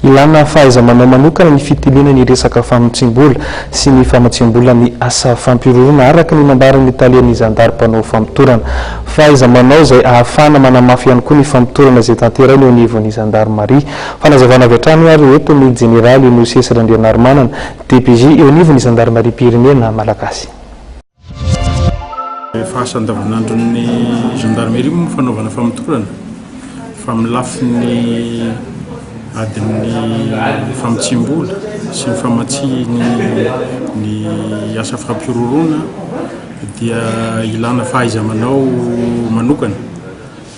Ilana fahaiza-manao manokana ny fitiliana ny resaka famotsiam-bola sy ny famatsiam-bola ny asa fampihorohoroana, araka ny nambaran'ny talen'ny zandary mpanao famotorana. Fahaiza-manao izay ahafahana manamafy ihany koa ny famotorana izay tanterahina eo anivon'ny zandarimaria. Fanazavana avy hatrany ary eto ny jeneraly Mosesy Randrianarimanana, DPJ eo anivon'ny zandarimariam-pirenena malagasy. Efa asa andavanandron'ny gendarmerie moa ny fanaovana famotorana fa amin'ny lafiny adin'ny famotsiam-bola sy ny famatsiany ny asa fampihorohoroana dia ilana fahaiza-manao manokana.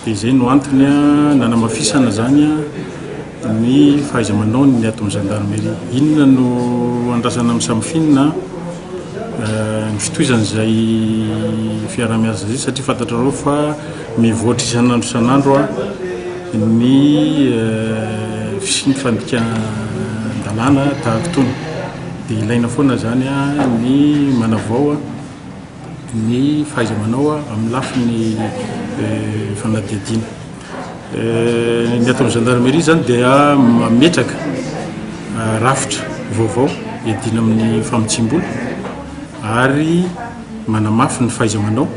Dia izay no antony nanamafisana izany ny fahaiza-manao ny ato amin'ny gendarmerie. Inona no andrasana amin'ny Samifin? Ny fitohizan'izay fiaraha-miasa izay satria fantatrareo fa mivoatra isan'andro isan'andro ny fisian'ny fandikan-dalàna tahaka itony. Dia ilaina foana izany ny manavao. ny fahaiza-manao amin'ny lafiny fanadihadiana. Ny ato amin'ny gendarmerie izany dia mametraka rafitra vaovao hiadiana amin'ny famotsiam-bola ary manamafy ny fahaiza-manao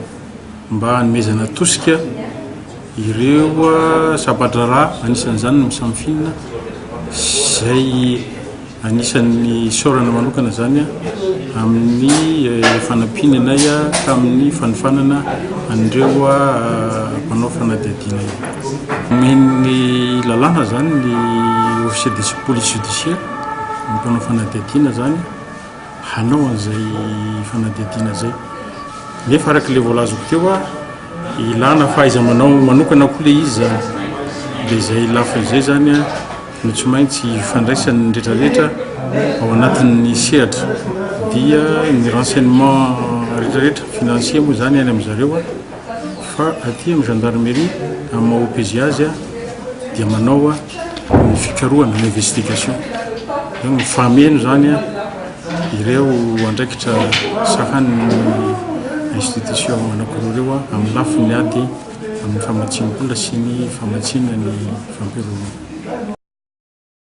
mba hanomezana tosika ireo sampan-draharaha anisan'izany ny Misamfina izay Anisan'ny isaorana manokana izany amin'ny fanampiany anay tamin'ny fanofanana an'ireo mpanao fanadihadiana ireo. Omen'ny lalàna izany ny officier de police judiciaire, ny mpanao fanadihadiana izany hanao an'izay fanadihadiana izay. Nefa araka ilay voalazako teo, ilana fahaiza-manao manokana koa ilay izy izany. Dia izay lafiny izay izany. no tsy maintsy ifandraisan'ny rehetrarehetra ao anatin'ny sehatra dia ny renseignement rehetrarehetra financier moa izany any amin'ny zareo fa aty amin'ny gendarmerie amin'ny maha OPJ azy dia manao ny fikarohana ny investigation donc mifameno izany ireo andraikitra sahanin'ny institution anankiroa ireo amin'ny lafiny ady amin'ny famatsiam-bola sy ny famatsiana ny fampihorohoroana.